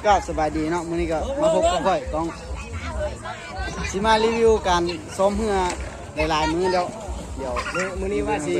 ກໍສະບາຍດີເນາະ, ມື້ນີ້ກໍມາພົບກັບຂ້ອຍ ຕ້ອງ ຊິມາຣີວິວການຊ້ອມເຮືອຫຼາຍໆມື້ແລ້ວ. ດຽວມື້ ມື້ນີ້ວ່າຊິ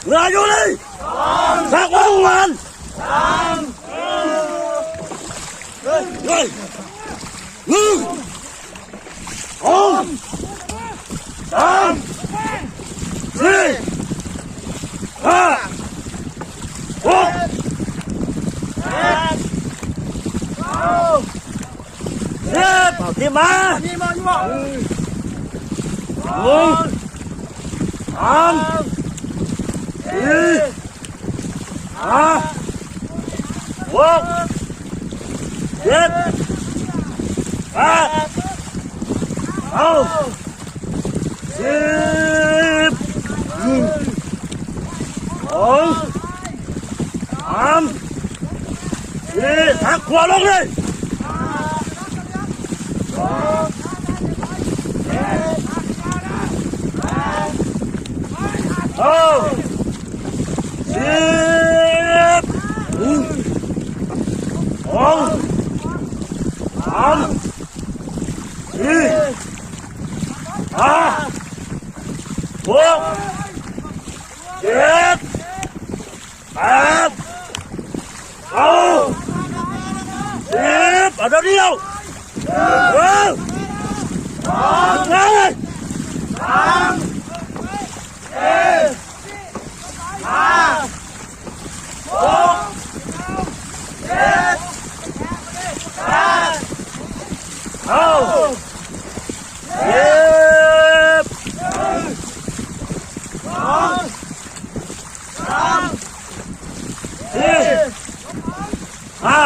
ເວລາຢູ່ນີ້ ສັກວ່າງງານ ເຮີ້ຍ ໜຶ່ງ ສອງ ສາມ ສີ່ ຫ້າ ຫົກ ເຈັດ ແປດ ເກົ້າ ສິບ ເອົາທີມມາ ທີມມາຢູ່ບໍ່ ໜຶ່ງ ສອງ ສາມ ສີ່ ຫ້າ ຫົກ ເຈັດ ແປດ ເກົ້າ ສິບ ໜຶ່ງ ສອງ ສາມ ສີ່ ທັກຂົວລົງເລີຍ ເກົ້າ ສິບ ໜຶ່ງ ສອງ ສາມ ສີ່ ຫ້າ ຫົກ ເຈັດ ແປດ ເກົ້າ ສິບ ເອົາດຽວດຽວ ເອີ ສອງ ສາມ ສີ່ ຫ້າ ຫົກ ເຈັດ ແປດ ເກົ້າ ສິບ ໜຶ່ງ ສອງ ສາມ ສີ່ ຫ້າ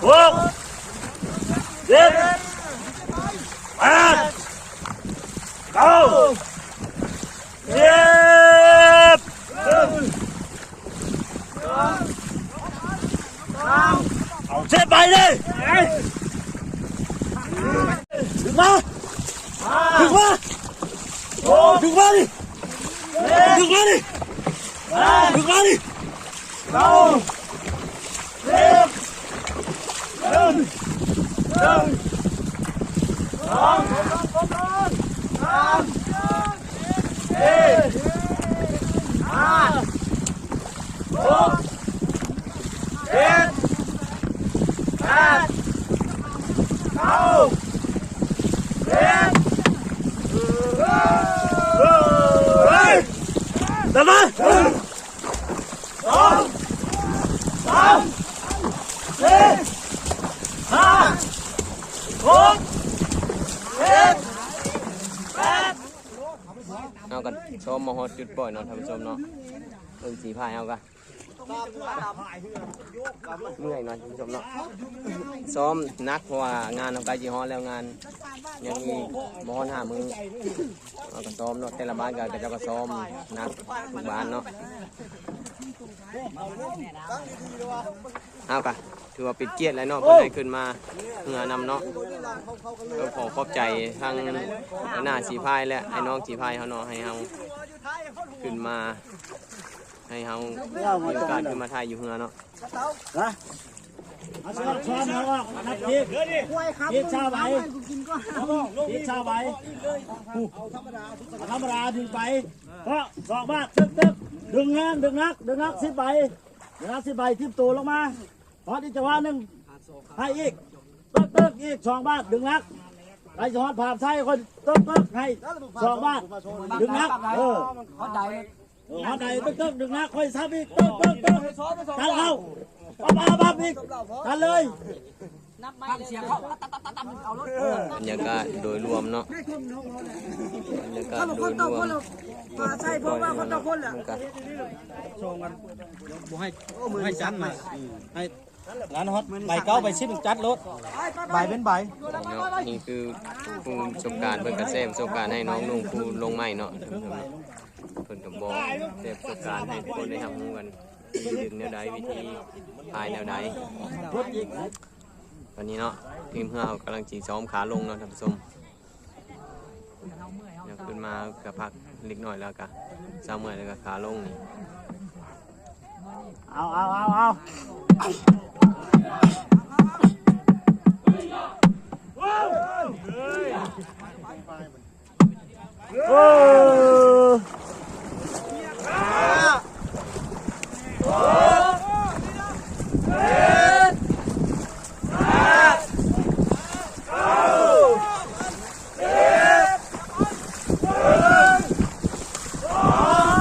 ຫົກ ເຈັດ ແປດ ເກົ້າ ສິບ ໜຶ່ງ ສອງ ສາມ ເອົາເຊບໄປເລີຍ ດຶງມາ ດຶງມາ ດຶງມາດິ ດຶງມາດິ ດຶງມາດິ ເກົ້າ ສິບ ໜຶ່ງ ໜຶ່ງ ສອງ ສາມ ສີ່ ຫ້າ ຫົກ ເຈັດ ແປດ ເກົ້າ ສິບ ເຮີ້ຍ ຕາມມາ ໜຶ່ງ ສອງ ສາມ ສີ່ ຫ້າ ຫົກ ເຈັດ ແປດ ເຮົາກໍຊ້ອມມາຮອດຈຸດປ່ອຍເນາະທ່ານຜູ້ຊົມເນາະ ເບິ່ງສີພາຍເຮົາກະ ເມື່ອຍເນາະທ່ານຜູ້ຊົມເນາະ ຊ້ອມໜັກ ເພາະວ່າງານເຮົາໃກ້ຊິຮອດແລ້ວ ງານຍັງອີກບໍ່ຮອດຫ້າມື້ ເຮົາກໍຊ້ອມເນາະ ແຕ່ລະບ້ານກໍ ເຂົາເຈົ້າກໍຊ້ອມໜັກທຸກບ້ານເນາະ. ເຮົາກະຖືວ່າເປັນກຽດແຫຼະເນາະ ເພິ່ນໃຫ້ຂຶ້ນມາເຮືອນຳເນາະ ກໍຂໍຂອບໃຈທັງຫົວໜ້າສີພາຍ ແລະ ອ້າຍນ້ອງສີພາຍເຮົາເນາະ ໃຫ້ເຮົາຂຶ້ນມາ ໃຫ້ເຮົາມີໂອກາດຂຶ້ນມາຖ່າຍຢູ່ເຮືອເນາະ. ຮະ ເອົາຊ້ອນ ຊ້ອນ ເອົາອອກ ນັບອີກ ອີກຊາວໃບ ອີກຊາວໃບ ທຳມະດາ ດຶງໄປ ເພາະສອງບາດ ຕຶກໆ ດຶງແຮງ ດຶງໜັກ ດຶງໜັກ ສິບໃບ ດຶງໜັກ ສິບໃບ ຖິ້ມໂຕລົງມາ ຮອດອີກຈັງຫວະໜຶ່ງ ໃຫ້ອີກ ຕຶກໆ ອີກສອງບາດ ດຶງໜັກ ໃກ້ຊິຮອດພາມໄຊ ຄ່ອຍຕຶກໆ ໃຫ້ສອງບາດ ດຶງໜັກ ເອີ ຮອດໃດ ເອີ ຮອດໃດ ຕຶກໆ ດຶງໜັກ ຄ່ອຍສັບອີກ ຕຶກໆ ຕັດເຂົ້າ ປັບໆ ອີກ ຕັດເລີຍ. ບັນຍາກາດໂດຍລວມເນາະ ບັນຍາກາດໂດຍລວມ ໃສ່ເພາະວ່າຄົນຕໍ່ຄົນແຫຼະ ມັນກະ ບໍ່ໃຫ້ ບໍ່ໃຫ້ຈັດມາ ໃຫ້ ງານຮອດໃບເກົ້າໃບສິບຈັດໂລດ ໃບເປັນໃບເນາະ. ນີ້ຄືຜູ້ປະສົບການ ເພິ່ນກະແຊປະສົບການໃຫ້ນ້ອງໜຸ່ມຜູ້ລົງໃໝ່ເນາະ ເພິ່ນກະບອກແຊປະສົບການໃຫ້ທຸກຄົນໄດ້ຮັບຮູ້ກັນ ດຶງແນວໃດ ວິທີພາຍແນວໃດ. ຕອນນີ້ເນາະ ທີມເຮືອເຮົາກຳລັງຊິຊ້ອມຂາລົງເນາະທ່ານຜູ້ຊົມ. ຍັງຂຶ້ນມາກະພັກເລັກນ້ອຍ ແລ້ວກະເຊົາເມື່ອຍ ແລ້ວກະຂາລົງນີ້ ເອົາ ເອົາ ເອົາ ເອົາ ໂອ້.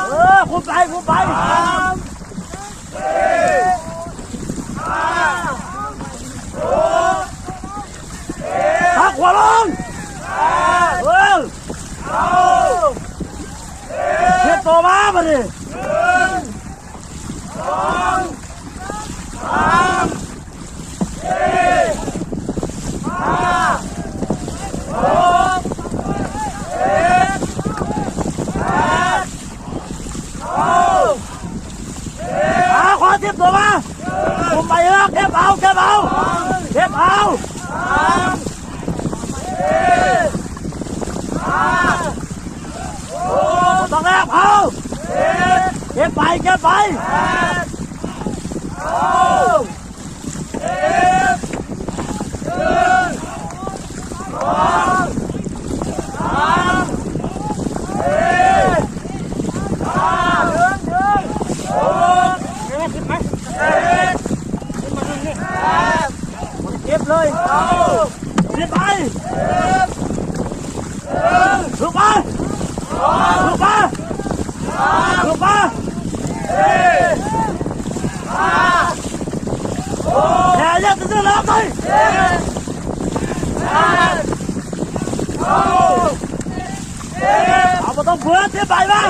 ເອີ ຄຸມໄປ ຄຸມໄປ ພາຂວາລົງ ເອີ ເກັບໂຕມາບາດນີ້. ເອົາ ຂໍສິບຕົວມາ ກຸມໄປເອີ ເກັບເອົາ ເກັບເອົາ ເກັບເອົາ ບໍ່ຕ້ອງແອບເອົາ ເກັບໄປ ເກັບໄປ. ເກັບເລີຍ ເກັບໄປ ລຸກມາ ລຸກມາ ລຸກມາ ແຄ່ຢາກຈະເດີນແລ້ວໄປ ເອົາ ບໍ່ຕ້ອງເພື່ອນ ເກັບໄປມາ.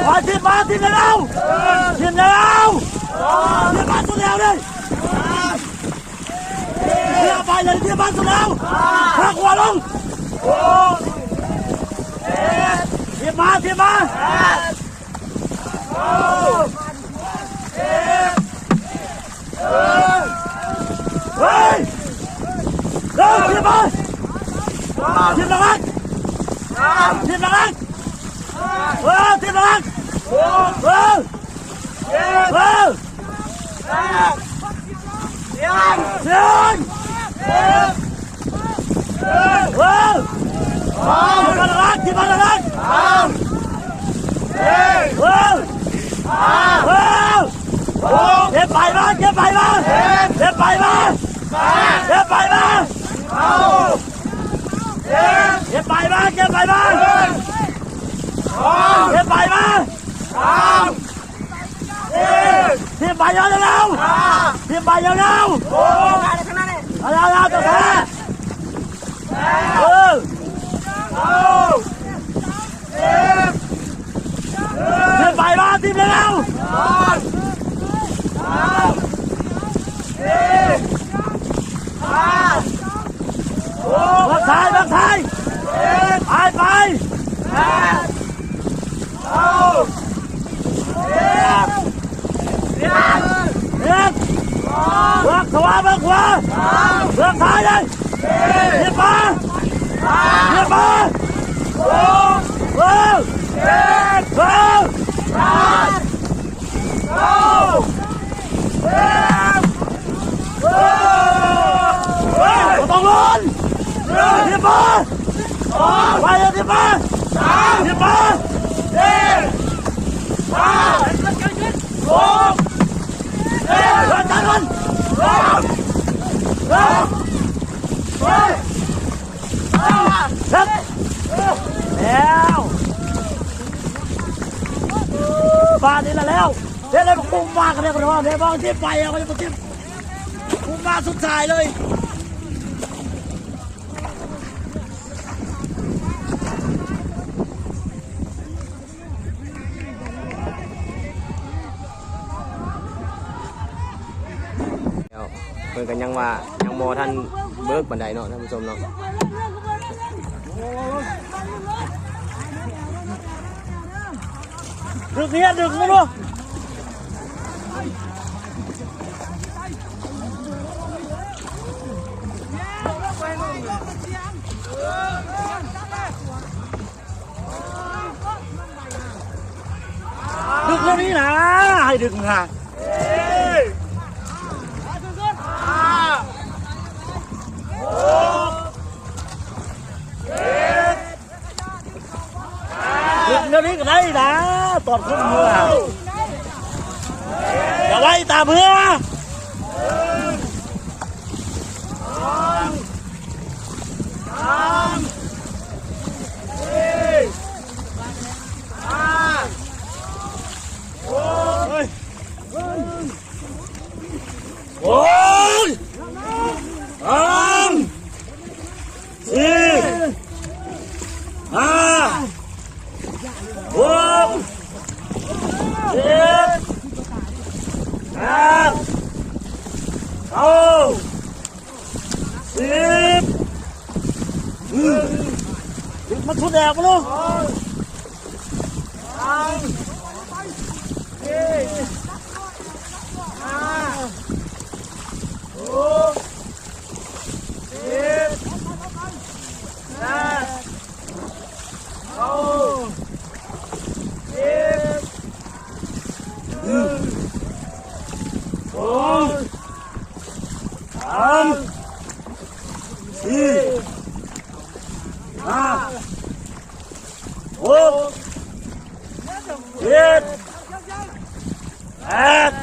ມາ ທີມມາ ທີມແລ້ວ ທີມແລ້ວ ທີມມາສຸດແລ້ວເດ້ ທີມໄປເລີຍ ທີມມາສຸດແລ້ວ ພາຂວາລົງ ທີມມາ ທີມມາ. ເຮີ້ຍ ເອີ ທີມໄປ ທີມຫຼັງ ທີມຫຼັງ ເອີ ທີມຫຼັງ ເອີ ເອີ ເອີ ທີມຫຼັງ ທີມຫຼັງ ເອີ ເອີ ເກັບໄປມາ ເກັບໄປມາ ເກັບໄປມາ ເກັບໄປມາ ເກັບໄປມາ ເກັບໄປມາ ເກັບໄປມາ. ສາມ ສີ່ ທີບໄປເອົາເລັວໆ ທີບໄປເອົາເລັວໆ ເອົາເອົາເອົາເຈົ້າແທ້ ເອີ ທີບໄປມາ ທີບເລັວໆ ເບິ່ງຊ້າຍ ເບິ່ງຊ້າຍ ໄປ ໄປ ເບິ່ງຂວາ ເບິ່ງຂວາ ເບິ່ງຊ້າຍເລີຍ ເຮັດມາ ເຮັດມາ ເອີ ເອີ ເອີ ບໍ່ຕ້ອງລຸ້ນ ເຮັດມາ ໄປ ເຮັດມາ ເຮັດມາ ເຮັດ ເຮັດ ເຮັດ ແລ້ວ ບາດນີ້ລະແລ້ວ ເຮັດໃຫ້ມັນກຸມມາກະແນວ ເດ້ ບາງທີໄປເອົາ ມັນບໍ່ຕິດ ກຸມມາສຸດທ້າຍເລີຍ. ແລ້ວເພິ່ນກໍຍັງວ່າຍັງບໍ່ທັນເບີກປານໃດເນາະ ທ່ານຜູ້ຊົມເນາະ. ດຶງເນຍ ດຶງມາດູ. ດຶງແນວນີ້ນະ ໃຫ້ດຶງນະ ດຶງແນວນີ້ກໍໄດ້ນະ ຕອນຄົນເມືອ ຢ່າໄວ້ຕາເມືອ. ໂອ້ຍ ສາມ ສີ່ ຫ້າ ຫົກ ເຈັດ ແປດ ເກົ້າ ສິບ ອືມ ມັນສຸດແອບບໍ່ລູກ ສາມ ສີ່ ຫ້າ ຫົກ ເຈັດ ແປດ ເກົ້າ ສິບ ໜຶ່ງ ສອງ ສາມ ສີ່ ຫ້າ ຫົກ ເຈັດ ແປດ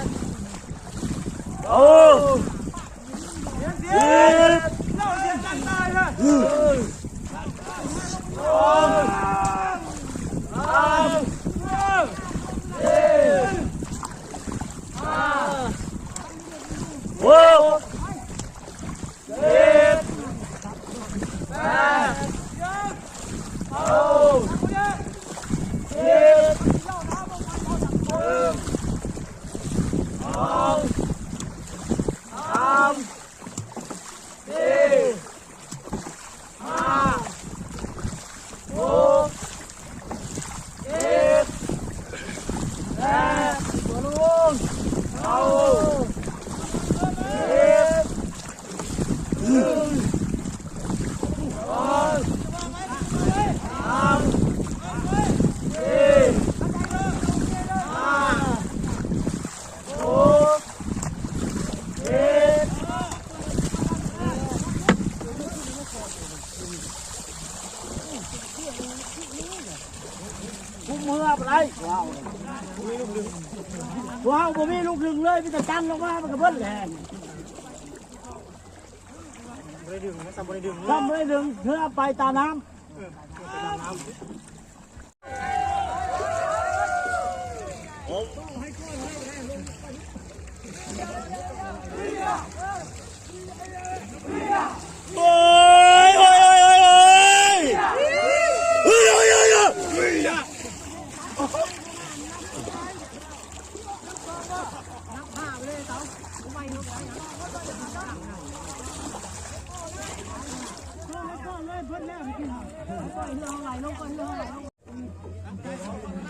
ເກົ້າ ສິບ ສອງ ສາມ ສີ່ ຫ້າ ຫົກ ເຈັດ ແປດ ເກົ້າ ສິບ ໜຶ່ງ ສອງ ສາມ ສີ່ ຫ້າ ຫົກ ເຈັດ ແປດ ເກົ້າ ສິບ ໜຶ່ງ ສອງ ສາມ ສີ່ ຫ້າ ຫົກ ເຈັດ ກຸມເຮືອບໍ່ໄດ້ ພວກເຮົາ ພວກເຮົາບໍ່ມີລູກດຶງເລີຍ ມີແຕ່ຕັນລົງມາ ມັນກໍເບິດແຫຼະ ບໍ່ໄດ້ດຶງນະ ຊ້ຳບໍ່ໄດ້ດຶງ ຊ້ຳບໍ່ໄດ້ດຶງ ເຮືອໄປຕານ້ຳ ເອີ ໄປຕານ້ຳ. ໂອ້ຍ ໂອ້ຍ ໂອ້ຍ ໂອ້ຍ ໂອ້ຍ ໂອ້ຍ ໂອ້ຍ ໂອ້ຍ ໂອ້ຍ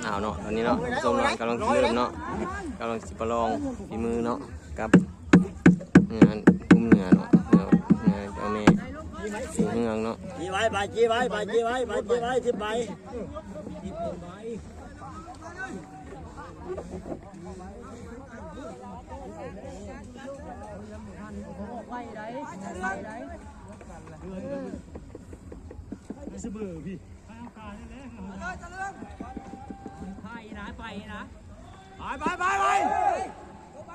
ອ້າວເນາະ ຕອນນີ້ເນາະ ຜູ້ຊົມເນາະ ກຳລັງຊິເລີ່ມເນາະ ກຳລັງຊິປະລອງຝີມືເນາະ ກັບເຮືອ ກຸ່ມເໜືອເນາະ ເໜືອ ເໜືອເຈົ້າແມ່ສີເຮືອງເນາະ ຈີໄວ້ ໄປ ຈີໄວ້ ໄປ ຈີໄວ້ ໄປ ຈີໄວ້ ສິບໃບ ໄວໄດ໋ ໄວໄດ໋ ໄປນະ ໄປນະ ໄປ ໄປ ໄປ ໄປ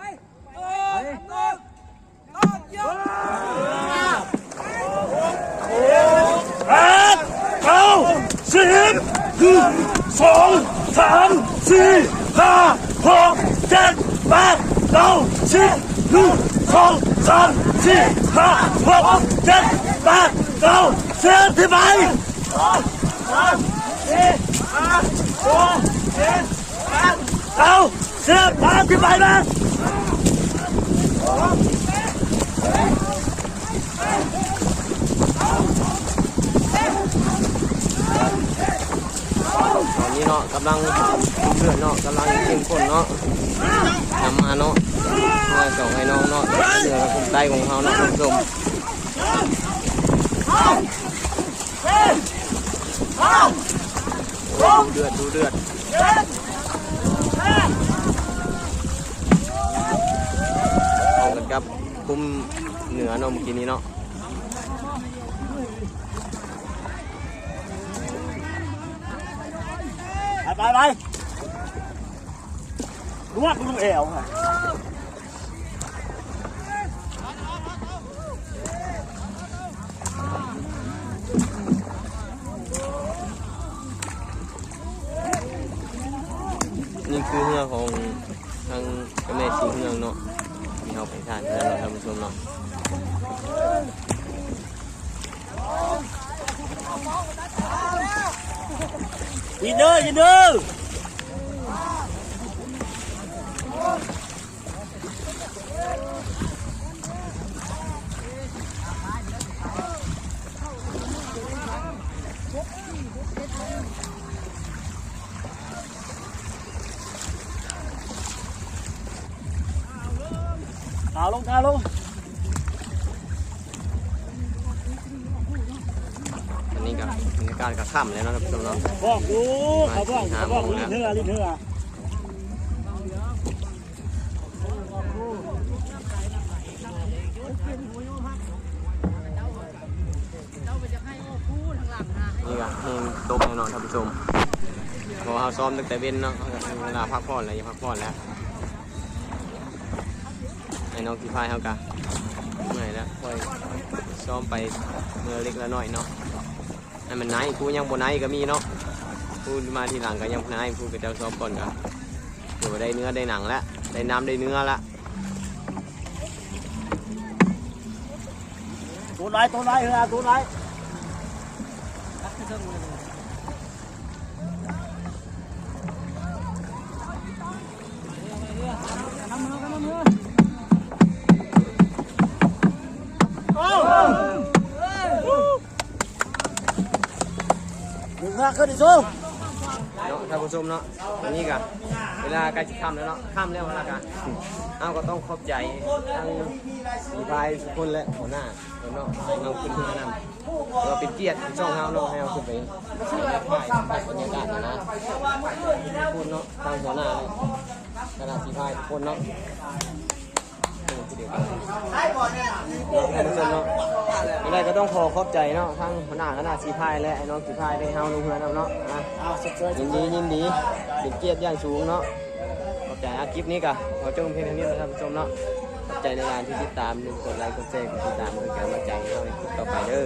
ແປດ ເກົ້າ ສິບ ໜຶ່ງ ສອງ ສາມ ສີ່ ຫ້າ ຫົກ ເຈັດ ແປດ ເກົ້າ ສິບ ໜຶ່ງ ສອງ ສາມ ສີ່ ຫ້າ ຫົກ ເຈັດ ແປດ ເກົ້າ ສິບ ສິບໃບ ເອົາ ເສຍບາດຂຶ້ນໄປນະ ຕອນນີ້ເນາະ ກຳລັງເດືອດເນາະ ກຳລັງເຂັ້ມຂຸ້ນເນາະ ນຳມາເນາະ ເມືອສອງໄອ້ນ້ອງເນາະ ເໜືອກັບກຸ່ມໃຕ້ຂອງເຮົາເນາະ ທ່ານຜູ້ຊົມ. ເດືອດ ດຸເດືອດ ເອົາກັນກັບກຸ່ມເໜືອເນາະ ມື້ກີ້ນີ້ເນາະ ໄປ ໄປ ໄປ ລວດລົງແອວ ນີ້ຄືເຮືອຂອງທາງເຈົ້າແມ່ສີເຮືອງເນາະ ທີ່ເຮົາໄປຖ່າຍເຮືອນເນາະ ທ່ານຜູ້ຊົມເນາະ ຍິນດີ ຍິນດີ. ຂາລົງ ຂາລົງ ອັນນີ້ກໍບັນຍາກາດກໍຄ່ຳແລ້ວເນາະ ທ່ານຜູ້ຊົມເນາະ ບອກຢູ່ ເຂົາບອກ ເຂົາບອກ ຫຼິ້ນເຮືອ ຫຼິ້ນເຮືອ. ນີ້ກໍແຮງຕົກແນ່ນອນທ່ານຜູ້ຊົມ ເພາະວ່າເຮົາຊ້ອມຕັ້ງແຕ່ເວັນເນາະ ເຮົາກໍມີເວລາພັກຜ່ອນແລ້ວ ຢາກພັກຜ່ອນແລ້ວ ໄອ້ນ້ອງຂີ່ພາຍເຮົາກໍເມື່ອຍແລ້ວ ຄ່ອຍຊ້ອມໄປເມື່ອເລັກລະໜ້ອຍເນາະ. ໃຫ້ມັນໄນ ຜູ້ຍັງບໍ່ໄນກໍມີເນາະ ຜູ້ມາທີຫຼັງກໍຍັງບໍ່ໄນ ຜູ້ເຂົາເຈົ້າຊ້ອມກ່ອນກໍຖືວ່າໄດ້ເນື້ອໄດ້ໜັງແລ້ວ ໄດ້ນ້ຳໄດ້ເນື້ອແລ້ວ ໂຕໄນ ໂຕໄນ ເອີ ໂຕໄນ. ເດີນທາງຂຶ້ນສູງ ເນາະ ທ່ານຜູ້ຊົມເນາະ ຕອນນີ້ກະເວລາໃກ້ຊິຄ່ຳແລ້ວເນາະ ຄ່ຳແລ້ວລະກະ ເຮົາກໍຕ້ອງຂອບໃຈທັງສີພາຍທຸກຄົນ ແລະ ຫົວໜ້າເພິ່ນເນາະ ໃຫ້ເຮົາຂຶ້ນເຮືອນຳ ກໍເປັນກຽດຂອງຊ່ອງເຮົາເນາະ ໃຫ້ເຮົາຂຶ້ນໄປຖ່າຍບັນຍາກາດຫັ້ນນະ ທຸກຄົນເນາະ ທັງຫົວໜ້າ ແລະ ຄະນະສີພາຍທຸກຄົນເນາະ. ເນາະ ທ່ານຜູ້ຊົມເນາະ ຈັ່ງໃດກໍຕ້ອງຂໍຂອບໃຈເນາະ ທັງຫົວໜ້າຄະນະສີພາຍ ແລະ ໄອ້ນ້ອງສີພາຍ ໄດ້ເຮົາລົງເຮືອນຳເນາະ ອ່າ ຍິນດີ ຍິນດີ ເປັນກຽດຢ່າງສູງເນາະ ຂອບໃຈ. ອ່າ ຄລິບນີ້ກໍຂໍຈົບພຽງເທົ່ານີ້ເນາະ ທ່ານຜູ້ຊົມເນາະ ຂອບໃຈຫຼາຍໆທີ່ຕິດຕາມ ກົດໄລ ກົດແຊ ກົດຕິດຕາມ ເປັນກຳລັງໃຈໃຫ້ເຮົາໃນຄລິບຕໍ່ໄປເດີ.